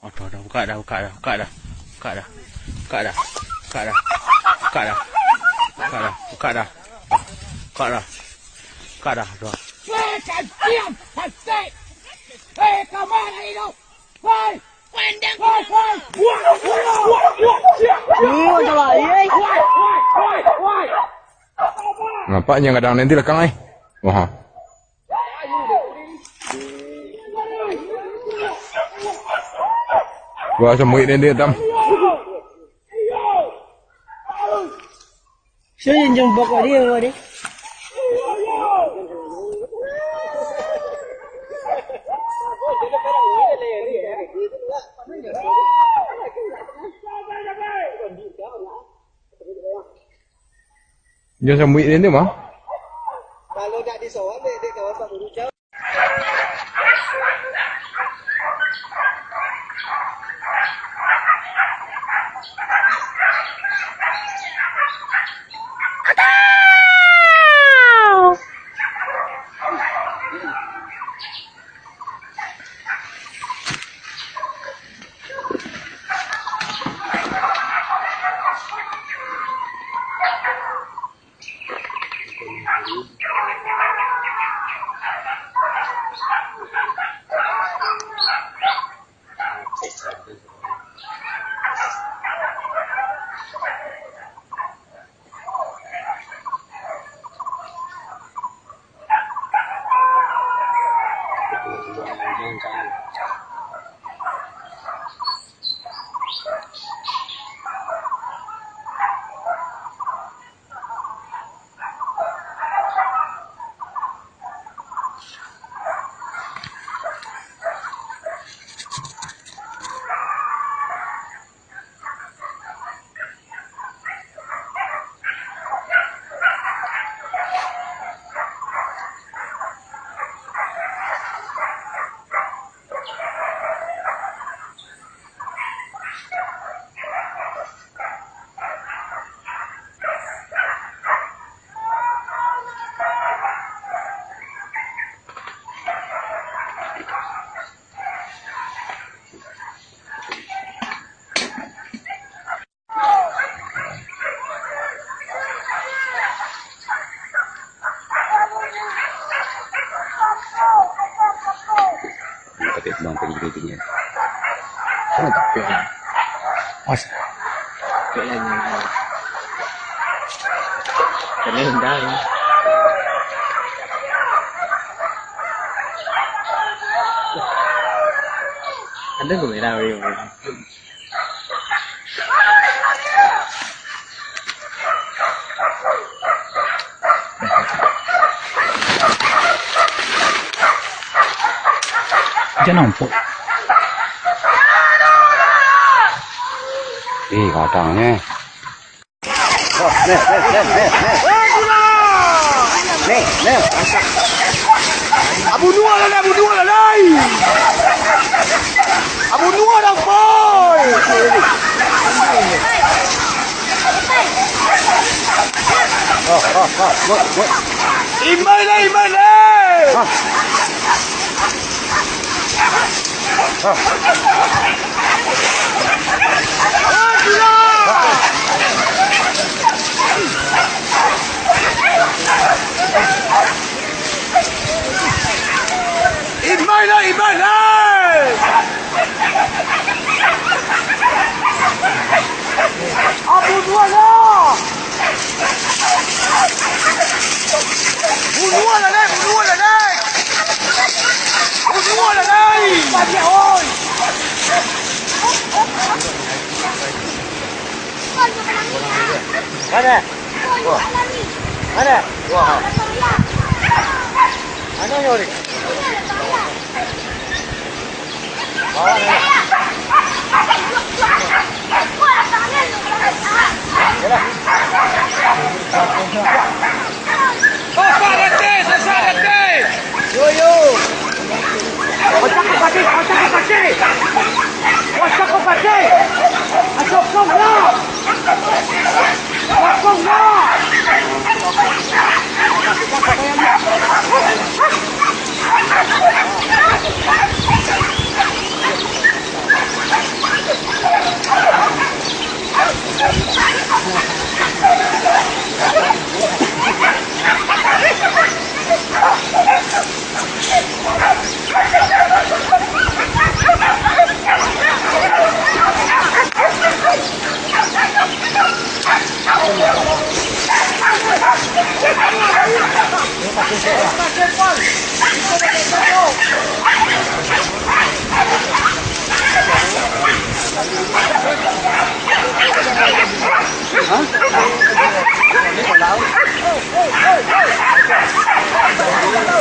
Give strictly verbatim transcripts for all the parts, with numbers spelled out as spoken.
Aduh, aduh, buka dah, buka dah, buka dah. Buka dah. Buka dah. Buka dah. Buka dah. Buka dah. Buka dah. Buka dah. Buka dah. Buka dah. Hei, kalian, pasti. Hei, kemana itu? Hei! Pandang. Hei, hei! Wah, wah, wah, wah, wah. Oh, salah, eh. Wah, wah, wah, wah. Nampak nyo gadang nanti lekang, eh. Wah. Wah, samuik nanti, Tam. Siapa yang jambak kau dia, kau dia? Jan sambuik den tu mah. Kalau nak disoal, dek, dek kawan Pak Guru jauh. Pakai bang tinggi-tinggi. Sana tak payah. Mas. Payah ni. Kena indah ni. Ada tu merah ni. Jan nampak. Eh, kadang ni. Nih, nih, nih, nih, nih. Nih, nih. Abu Nuh lah, Abu Nuh lah, lai. Abu Nuh lah, boy. Oh, oh, oh, boy, boy. Imai lah, imai lah. Hah? Imai lah, imai lah. Abu Nuh lah. Bunuah lah, Nek! Bunuah lah, Nek! Bunuah lah, Nek! Baliak, oi! Mana? Wah. Mana? Wah. Mana, Yori? Sasak rantai, sasak rantai. Yo, yo. Pacah ko pacah, pacah ko pacah. Pacah ko pacah. Asok ko lah. Asok ko lah.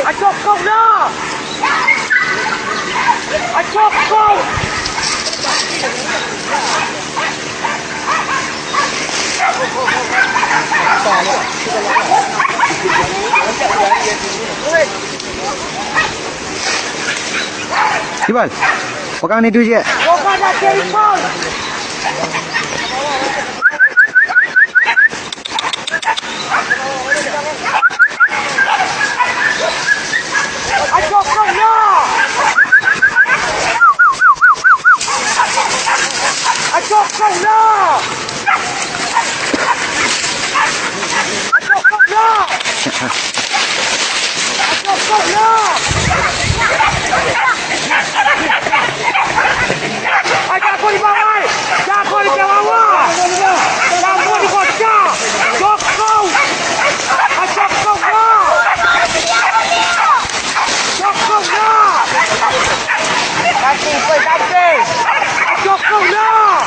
Acokong dah! Acokong! Ibal, pegang ni tu je. Acokong lah! Acokong lah! Acokong lah! Acokong lah! Jago di bawah! Jago di bawah! Jago di kocak! Jokong! Jokong lah! Jokong lah! Kaki, kaki! Jokong lah!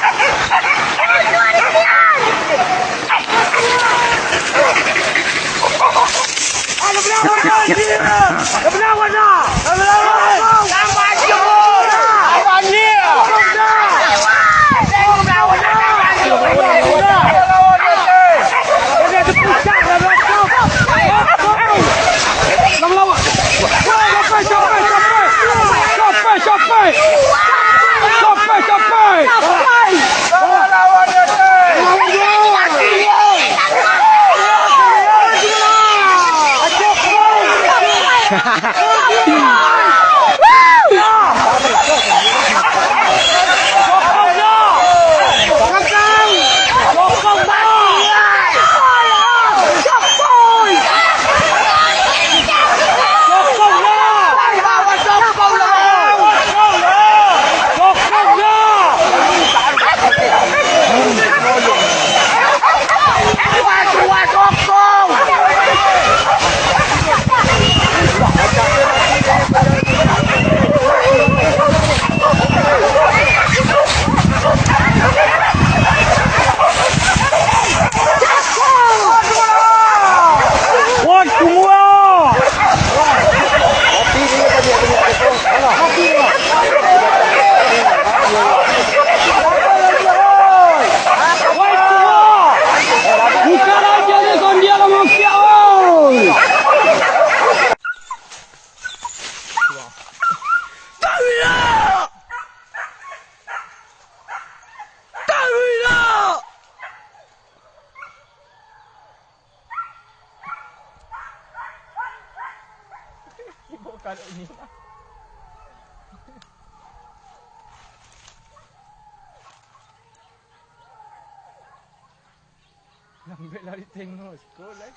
Lambek lah ditengok siko lai.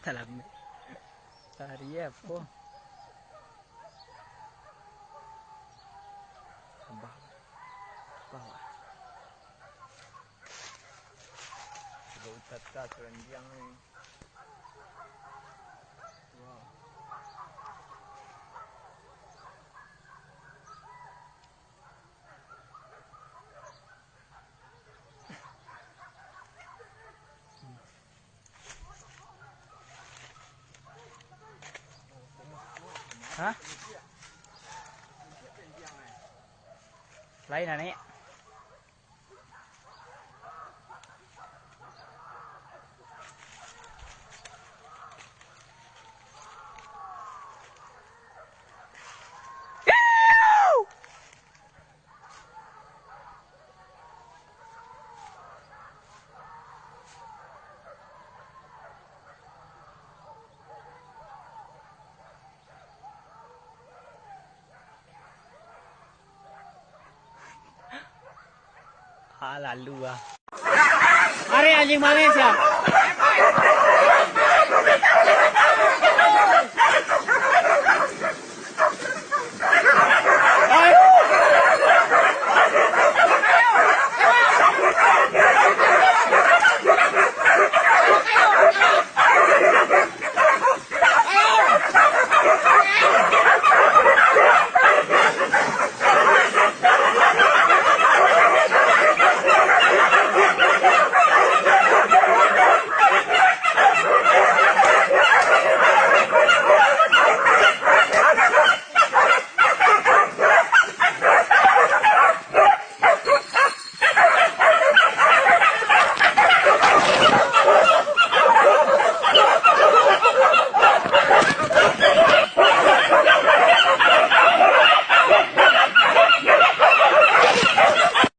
Talambek. Lari apo? Abah. Abah. Sudah utata keranjang ni. Wow. Hah? Lain, Nek. Ah, lalu ah. Ari anjing manis ya.